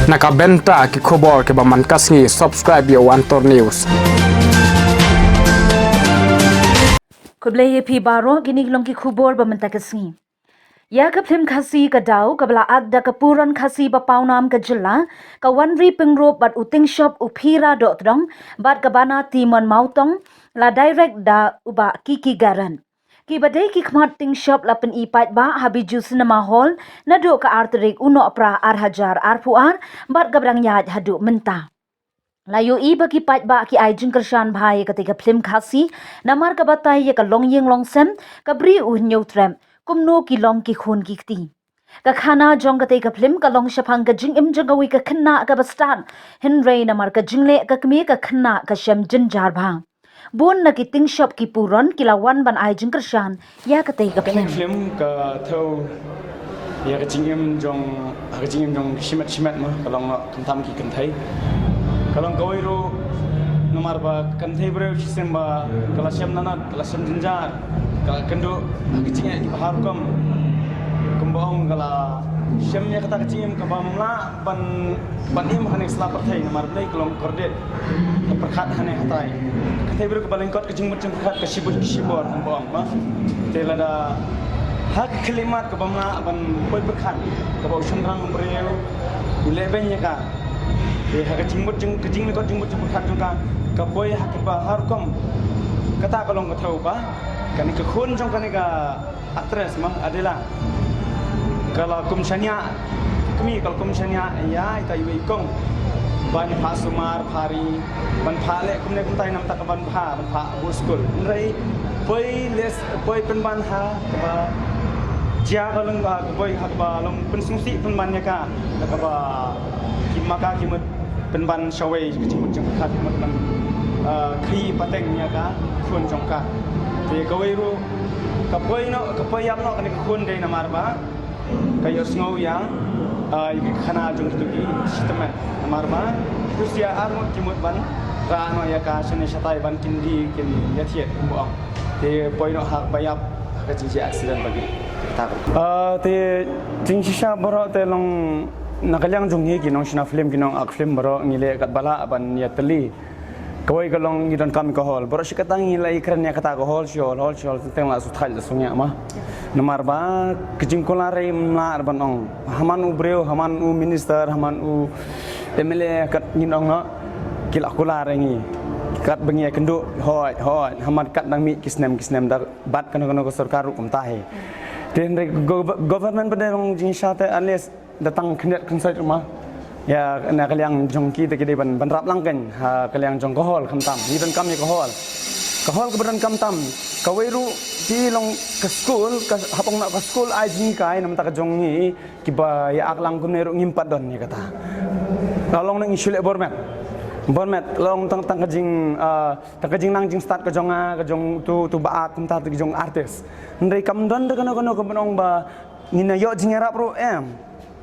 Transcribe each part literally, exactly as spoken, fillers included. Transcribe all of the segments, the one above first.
Na ka bynta ki khubor kiba man ka sngi, subscribe ïa u Antor News. Khublei ïa phi baroh, kine ki long ki khubor ba mynta ka sngi. Ïa ka phlim Khasi Ka Daw kaba la ak da ka Puron Khasi ba pawnam ka jylla, ka Wanri Pyngrope bad u Tingshop u Phira Dohtdong bad ka Bana Timon Mawtong, la direct da u Bah Kiki Garan. Kiba dei ki khmat Tingshop la pyni paidbah ha Bijou Cinema Hall naduh ka ar tarik u Nohprah ar hajar arphew ar bad kaba dang ïaid haduh mynta. La ïohi ba ki paidbah ki ai jingkyrshan bha ïa katei ka phlim Khasi namar ka batai ïa ka longïing longsem, ka bri u Hynñiewtrep, kumno ki long ki khun ki kti. Ka khana jong katei ka phlim ka long shaphang ka jingim jong kawei ka khynnah kaba stad, hynrei namar ka jingleh ka kmie ka khynnah ka shem jynjar bha. Bun na ki Tingshop ki Puron ki la wan ban ai jingkyrshan ïa katei ka phlim. Kane ka phlim ka thew ïa ka jingim jong, ha ka jingim jong shimet shimet mo, ka long khamtam ki kynthei. Ka long kawei ruh namar ba ka kynthei briew shisien ba ka la shem nanat, ka la shem jynjar, ka la kynduh ha ka jingeh kiba har rukom. Kumba ong ka la shem ïa kata ka jingim kaba mlah ban, ban im ha kane ka sla pyrthei namar Blei ka long kordit. Ka pyrkhat hane hatai. Ka kynthei briew kaba lyngkot ka jingmut jingpyrkhat ka shibun shibor, kumba ong ba. Te lada ha ka khyllipmat kaba mlah ban poi pyrkhat kaba u shynrang briew u leh beiñ ïa ka. Te ha ka jingmut jing, ka jinglyngkot jingmut jingpyrkhat jong ka, ka poi ha kaba har rukom. Kata ka long ka thew ba kane ka khun jong kane ka actress ma Adela, ka la kum shaniah, kmie ka la kum shaniah ïa ita iwei i kong ban phah sumar phah ri, ban phah leh kumne kumtai, namta ka ban phah, ban phah buh skul. Hynrei poi leh, poi pynban ha kaba jia ka long ba, ka poi ha kaba long pynsngewsih pynban ïa ka, kaba ki ma ka ki mut pynban shawei ka jingmut jingpyrkhat, ki mut ban, ah, khreh pateng ïa ka khun jong ka. Te kawei ruh ka poi noh, ka poi ïap noh kane ka khun dei namar ba ka ïohsngew ïa, ah, ïa ka khana jong kito ki shitrhem. Namar ba kito sha ar ngut ki mut ban rah noh ïa ka shane shatai ban kin die kin ïathied kumba ong. Te poi noh ha kaba ïap ha ka jingjia accident ba ki kata. Ah, te jingshisha baroh te long na ka liang jong ngi ki nongshna film, ki nong ak film baroh ngi leh katba lah ban ïatylli. Kawei ka long ngi donkam ka hall. Baroh shi katta ngi la ïakren ïa kata ka hall, shi hall, hall, shi hall, teng la shu thait la shu ngiah ma. Namar ba ka jingkular ïa ngi mlah ban ong. Ha man u briew, ha man u minister, ha man u M L A kat ngin ong noh. Ki la kular ïa ngi. Katba ngi ïakynduh, hooid, hooid, ha man kat dang mih ki snem, ki snem da bad kano kano ka sorkar ruh kumta hi. Te hynrei gov-, government pat dei long jingshisha te, at least da tang khyndiat khynsoit ruh ma. Ïa na ka liang jong ki te ki dei ban, ban rap lang kein ha ka liang jong ka hall khamtam. Ngi donkam ïa ka hall. Ka hall kaba donkam tam. Kawei ruh ki long ka skul, ka hap ong noh ka skul ai jinghikai namar ta ka jong ngi kiba ïa ak lang kumne ruh ngim pat don ïa kata. La long nang issue leh bor met. Bor met, la long tang, tang ka jing, ah, tang ka jingnang jingstad ka jong nga, ka jong tu, tu ba ak kumta, tu ka jong artist. Hynrei kam don da kano kano ka ban ong ba ngin ïa ïoh jingïarap ruh em.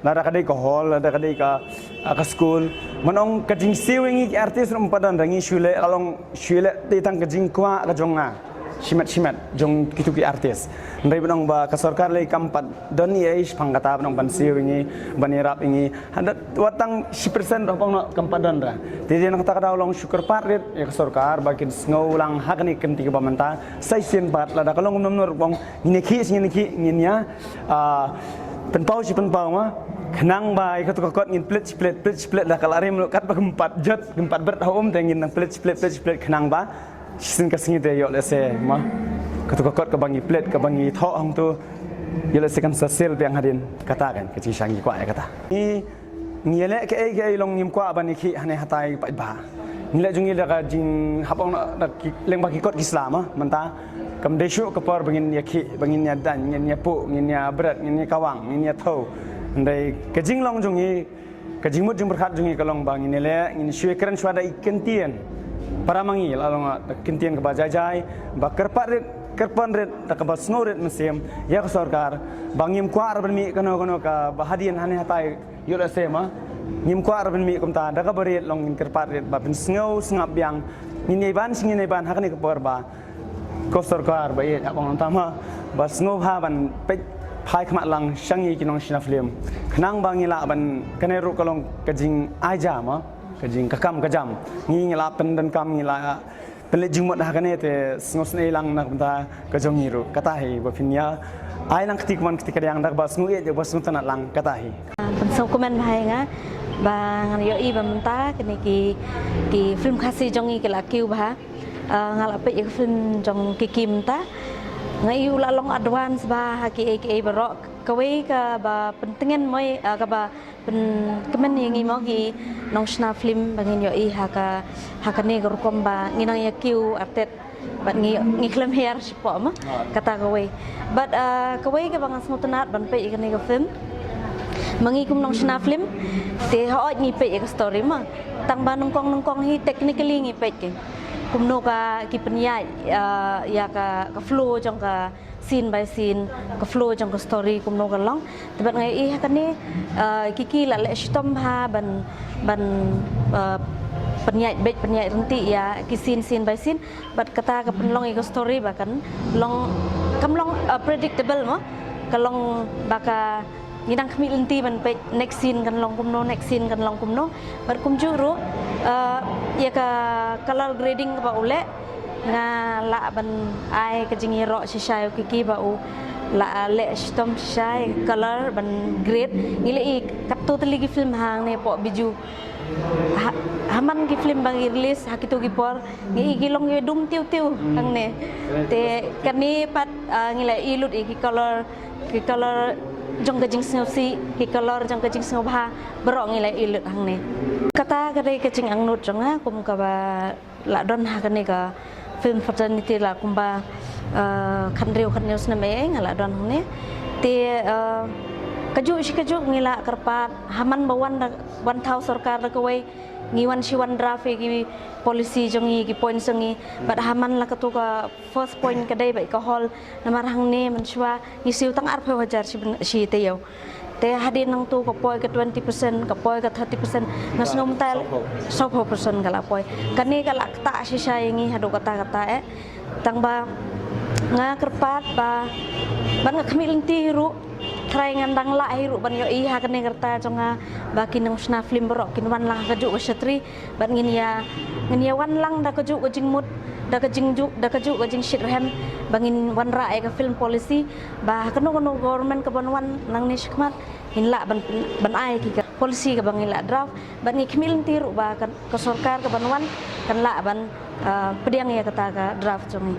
Lada ka dei ka hall, lada ka dei ka, ah, ka skul. Ban ong ka jingsiew ïa ngi ki artist ruh ym pat don, da ngi shu leh, la long shu leh te tang ka jingkwah ka jong nga. Shimet shimet jong kitu ki artist. Hynrei ban ong ba ka sorkar lei kam pat don ei ei shaphang kata ban ong ban siew ïa ngi, ban ïarap ïa ngi. Hynda wat tang shi percent ruh ban ong kam pat don ra. Te dei na kata ka daw long shu kyrpad rit ïa ka sorkar ba kin sngew lang ha kane ka kynti kaba mynta. Sa shisien pat lada ka long kumno kumno ruh ban ong ngin ïa khih shi ngin ïa khih, ngin ïa, ah, pynpaw shi pynpaw ma. Khnang ba ïa katu ka kot ngin plit shi plit, plit shi plit, da ka la rim ruh katba kum pat jot, kum pat bret ha um te ngin nang plit shi plit, plit shi plit khnang ba shisien ka sngi te ïoh lehse ma. Katu ka kot kaba ngi plit, kaba ngi thoh hangtu, ïoh lehse kan sa sel biang hadien. Kata kan ka jingshisha ngi kwah ïa kata. Ngi, ngi leh kaei kaei long ngim kwah ban ïa khih hane hatai paidbah. Ngi leh jong ngi da ka jing hap ong da ki, lyngba ki kot ki sla ma mynta. Kam dei shuh ka por ba ngin ïa khih, ba ngin ïa daiñ, ngin ïa puh, ngin ïa bret, ngin ïa kawang, ngin ïa thew. Hynrei ka jinglong jong ngi, ka jingmut jingpyrkhat jong ngi ka long ba ngin ïa leh, ngin shu ïa kren shuwa da i kyntien. Para ma ngi la long da ka kyntien kaba jai jai, ba kyrpad rit, kyrpon rit, da kaba sngew rit mynsiem ïa ka sorkar, ba ngim kwah ra ban mih kano kano kaba hadien hane hatai ïoh lehse ma. Ngim kwah ra ban mih kumta, da kaba rit long ngin kyrpad rit ba pynsngew sngap biang. Ngin ïa ban shi ngin ïa ban ha kane ka por ba ka sorkar ba ïeit ha bang tam ha, ba sngewbha ban peit Phai khmat lang sha ngi ki nongshna film. Khnang ba ngi lah ban kane ruh ka long ka jingai ja ma, ka jing ka kam ka jam. Ngi ngi lah pyndonkam, ngi lah pynleit jingmut ha kane, te sngewsynei lang na ka bynta ka jong ngi ruh. Kata hi ba phin ïa ai lang kti kmen kti kadiang da kaba sngewthuh, ba sngewtynnat lang, kata hi. Pynsngewkmen bha ïa nga ba ngan ïohi ba mynta kine ki, ki film Khasi jong ngi ki la kiew bha. Ah, nga la peit ïa ka film jong ki ki mynta. Nga ïohi u la long advance bha ha kiei kiei baroh. Kawei kaba pyntngen mo, ah, kaba pynkmen ïa ngi mo ki nongshna film ba ngin ïohi ha ka, ha kane ka rukom ba ngi nang ïa kiew artet. Bad ngi, ngi khlem hiar shapoh ma. Kata kawei. Bad, ah, kawei kaba nga sngewtynnat ban peit ïa kane ka film. Ma ngi kum nongshna film, te hooid ngi peit ïa ka story ma. Tang ba nyngkong nyngkong hi technically ngi peit ki. Kumno ka ki pynïaid, ah, ïa ka, ka flow jong ka scene by scene, ka flow jong ka story kumno ka long. Te bad nga ïohi ha kane, ah, ki ki la leh shitom bha ban, ban, ah, pynïaid beit pynïaid ryntih ïa ki scene, scene by scene. Bad kata ka pynlong ïa ka story ba kan long, kam long, ah, predictable mo. Ka long ba ka ngi dang khmih lynti ban peit next scene kan long kumno, next scene kan long kumno. Bad kumjuh ruh, ah, ïa ka color grading kaba u leh, nga lah ban ai ka jingïaroh shisha ïa u ki ki ba u la leh shitom shisha ïa ka color ban grade. Ngi la ïohi katto tylli ki film hangne poh Bijou. Ha, ha man ki film ba ngi release ha kito ki por, ngi ïohi ki long ki dum tiu tiu hangne. Te kane pat, ah, ngi la ïohi lut ïa ki color, ki color jong ka jingsngewsih, ki color jong ka jingsngewbha, baroh ngi la ïohi lut hangne. Kata ka dei ka jingangnud jong nga kum kaba la don ha kane ka film fraternity la kumba, eh, khathynriew khathynñiew snem eh nga la don hangne. Te, eh, kajuh shi kajuh ngi la kyrpad ha man ba wan da, wan thaw sorkar da kawei, ngi wan shi wan draft ïa ki policy jong ngi, ki points jong ngi. Bad ha man la kato ka first point ka dei ba ïa ka hall, namar hangne mynshuwa ngi siew tang arphew hajar shi byn-, shi taïew. Te hadien nangto ka poi ka twenty percent, ka poi ka thirty percent, nga sngew mynta sawphew percent ka la poi. Kane ka la ktah shisha ïa ngi haduh katta katta eh. Tang ba nga kyrpad ba, ban nga khmih lynti ruh, trai ngan dang lah hi ruh ban ïohi ha kane ka rta jong nga ba ki nongshna film baroh kin wan lang ha kajuh ka shatri. Bad ngin ïa, ngin ïa wan lang da kajuh ka jingmut, da ka jingjuh, da kajuh ka jingshitrhem ba ngin wanrah ïa ka film policy ba ha kano kano government ka ban wan nangne shakhmat ngin lah ban, ban ai ki ka policy kaba ngi la draft. Bad ngi khmih lynti ruh ba ka, ka sorkar ka ban wan kan lah ban, ah, pdiang ïa kata ka draft jong ngi.